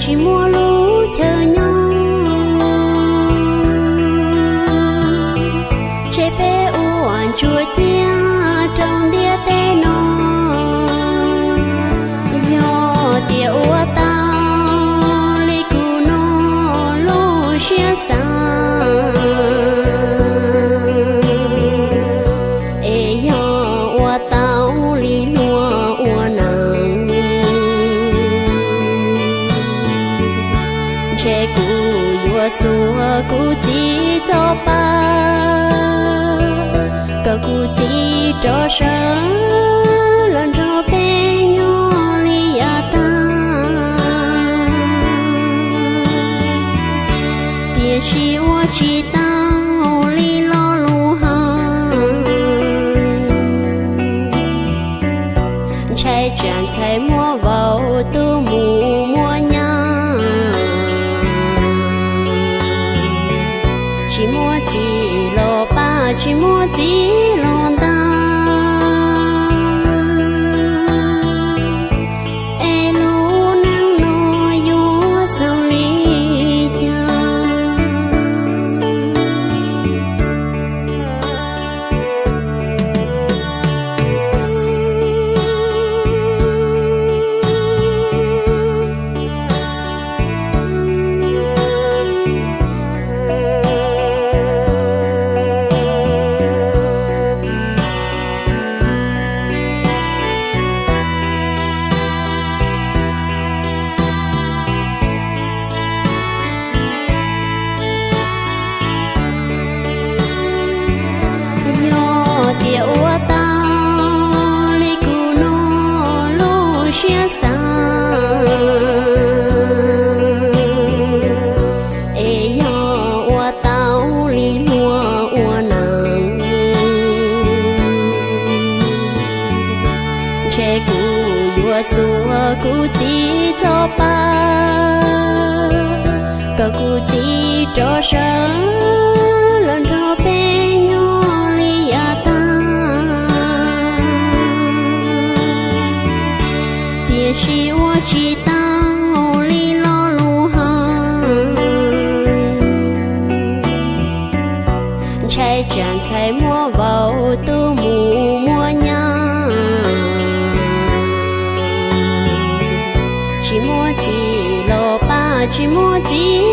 tsis muaj lub chaw nyob. Ntshe peb ua ntsuag ciaj rau ntiaj teb no, yog tias ua tau li kuv no lub siab xav, es yog ua tau li luag ua neej, ntshe kuv yuav txuag kuv txiv txoj pa, kom kuv txiv rov sawv los nrog peb nyob li yav tag. Tiam sis ua tsis tau li lo lus hais, ntshai tsam ntxhais muaj vauv tu mus muaj nyab, tsis muaj txiv los pab, tsis muaj txiv los ntaus, es lub neej no yuav xaus li cas? Yog tias ua tau li kuv no lub siab xav, es yog ua tau li luag ua neej, ntshe kuv yuav txuag kuv txiv txoj pa, kom kuv txiv rov sawv los nrog peb nyob li yav tag. Tiam sis ua tsis tau li lo lus hais, ntshai tsam ntxhais muaj vauv tu mus muaj nyab, tsis muaj txiv los pab, tsis muaj txiv